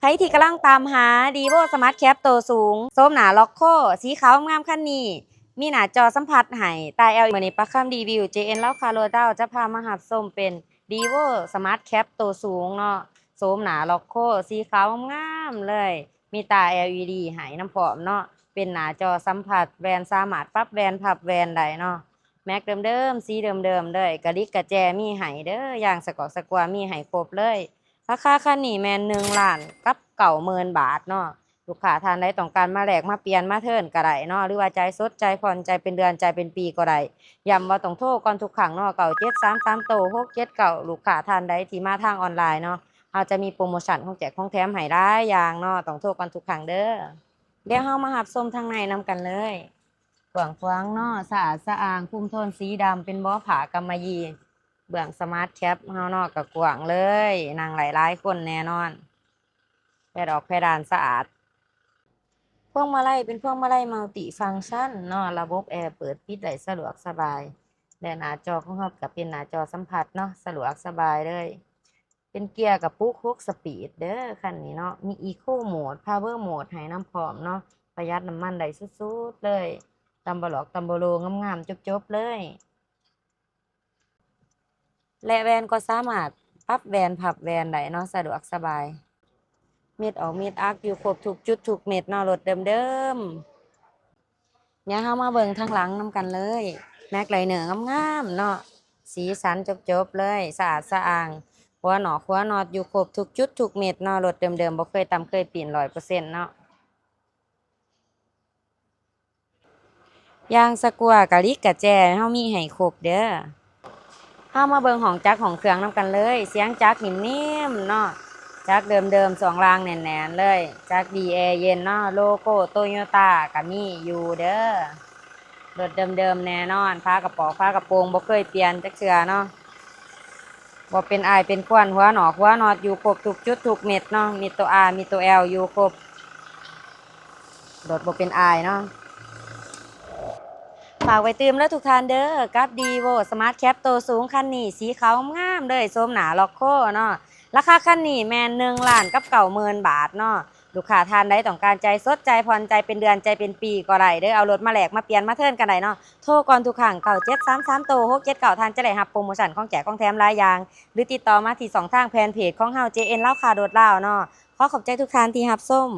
ໃຜທີ່ກຳລັງຕາມຫາ Revo Smart Cab ໂຕສູງ ໂສມໜ້າລັອກໂຄ ສີຂາວງາມຄັນນີ້ ມີໜ້າຈໍສຳຜັດໃຫ້ ຕາ ແອວ ມື້ນີ້ປາຄຳ D-View ເຈເອັນ ລາວຄ້າລົດລາວ ຈະພາມາຮັບຊົມເປັນ Revo Smart Cab ໂຕສູງເນາະ ໂສມໜ້າລັອກໂຄ ສີຂາວງາມເລີຍ ມີຕາ ແອລອີດີ ໃຫ້ນຳພ້ອມເນາະ ເປັນໜ້າຈໍສຳຜັດ ແວ່ນສາມາດປັບແວ່ນພັບແວ່ນໄດ້ເນາະ ແມັກເດີມໆ ສີເດີມໆ ເລີຍ ກະລິກກະແຈມີໃຫ້ເດີ ຢາງສະກອກສະກວາມີໃຫ້ຄົບເລີຍ ລາຄາຄັນນີ້ແມ່ນໜຶ່ງລ້ານກັບເກົ້າໝື່ນບາດເນາະ ລູກຄ້າທ່ານໃດຕ້ອງການມາແລກມາປ່ຽນມາເທີນກໍໄດ້ເນາະ ຫຼືວ່າຈ່າຍສົດ ຈ່າຍຜ່ອນ ຈ່າຍເປັນເດືອນ ຈ່າຍເປັນປີກໍໄດ້ ຢ້ຳວ່າຕ້ອງໂທກ່ອນທຸກຄັ້ງເນາະ ເກົ້າເຈັດສາມສາມໂຕຫົກເຈັດເກົ້າ ລູກຄ້າທ່ານໃດທີ່ມາທາງອອນລາຍເນາະ ເຮົາຈະມີໂປຣໂມຊັນຂອງແຈກຂອງແຖມໃຫ້ຫຼາຍຢ່າງເນາະ ຕ້ອງໂທກ່ອນທຸກຄັ້ງເດີ ດຽວເຮົາມາຮັບຊົມທາງໃນນຳກັນເລີຍ ກວ້າງຂວາງເນາະ ສະອາດສະອ້າງ ຄຸມໂທນສີດຳ ເປັນເບາະຜ້າກຳມະຢີ ເບື້ອງ Smart Cab ເຮົາເນາະ ກໍກວ້າງເລີຍ ນັ່ງໄດ້ຫຼາຍຄົນແນ່ນອນ ແພດອອກແພດານສະອາດ ພວງມາໄລເປັນພວງມາໄລ Multifunction ເນາະ ລະບົບແອເປີດປິດໄດ້ສະດວກສະບາຍ ແລະ ໜ້າຈໍຂອງເຮົາກໍເປັນໜ້າຈໍສຳຜັດເນາະ ສະດວກສະບາຍເລີຍ ເປັນເກຍກະປຸກຫົກສະປີດເດີຄັນນີ້ເນາະ ມີ Eco Mode Power Mode ໃຫ້ນຳພ້ອມເນາະ ປະຢັດນ້ຳມັນໄດ້ສຸດໆເລີຍ ຕຳບໍ່ຫຼອກຕຳບໍ່ໂລ ງາມໆ ຈົບໆເລີຍ ແລະ ແວ່ນກໍສາມາດປັບແວ່ນພັບແວ່ນໄດ້ເນາະ ສະດວກສະບາຍ ເມັດອອກເມັດອັກຢູ່ຄົບທຸກຈຸດທຸກເມັດເນາະ ລົດເດີມໆ ດຽວເຮົາມາເບິ່ງທາງຫຼັງນຳກັນເລີຍ Magliner ງາມໆເນາະ ສີສັນຈົບໆເລີຍ ສະອາດສະອ້າງ ຫົວນອກຫົວນັອດຢູ່ຄົບທຸກຈຸດທຸກເມັດເນາະ ລົດເດີມໆ ບໍ່ເຄີຍຕຳເຄີຍປີ້ນ ຮ້ອຍເປີເຊັນເນາະ ຢາງສະກວາ ກະລິກກະແຈ ເຮົາມີໃຫ້ຄົບເດີ ເຮົາມາເບິ່ງຫ້ອງຈັກຫ້ອງເຄື່ອງນຳກັນເລີຍ ສຽງຈັກນິ່ມໆເນາະ ຈັກເດີມໆ ຊ່ວງລ່າງແໜ້ນໆເລີຍ ຈັກດີແອເຢັນເນາະ ໂລໂກ້ໂຕໂຍຕ້າກະມີຢູ່ເດີ ລົດເດີມໆແນ່ນອນ ຝາກະປອກຝາກະໂປງບໍ່ເຄີຍປ່ຽນຈັກເທື່ອເນາະ ບໍ່ເປັນອາຍເປັນຄວັນ ຫົວນອກຫົວນັອດຢູ່ຄົບທຸກຈຸດທຸກເມັດເນາະ ມີໂຕ R ມີໂຕ L ຢູ່ຄົບ ລົດບໍ່ເປັນອາຍເນາະ ຝາກໄວ້ຕື່ມເດີທຸກທ່ານເດີ ກັບ Revo Smart Cab ໂຕສູງຄັນນີ້ ສີຂາວງາມເລີຍ ໂສມໜ້າລັອກໂຄເນາະ ລາຄາຄັນນີ້ແມ່ນໜຶ່ງລ້ານກັບເກົ້າໝື່ນບາດເນາະ ລູກຄ້າທ່ານໃດຕ້ອງການຈ່າຍສົດ ຈ່າຍຜ່ອນ ຈ່າຍເປັນເດືອນ ຈ່າຍເປັນປີກໍໄດ້ເດີ ເອົາລົດມາແລກມາປ່ຽນມາເທີນກັນໄດ້ເນາະ ໂທກ່ອນທຸກຄັ້ງ ເກົ້າເຈັດສາມສາມໂຕຫົກເຈັດເກົ້າ ທ່ານຈະໄດ້ຮັບໂປຣໂມຊັນຂອງແຈກຂອງແຖມຫຼາຍຢ່າງ ຫຼືຕິດຕໍ່ມາທີ່ຊ່ອງທາງແຟນເພຈຂອງເຮົາ ເຈເອັນ ລາວຄ້າລົດລາວເນາະ ຂໍຂອບໃຈທຸກທ່ານທີ່ຮັບຊົມ.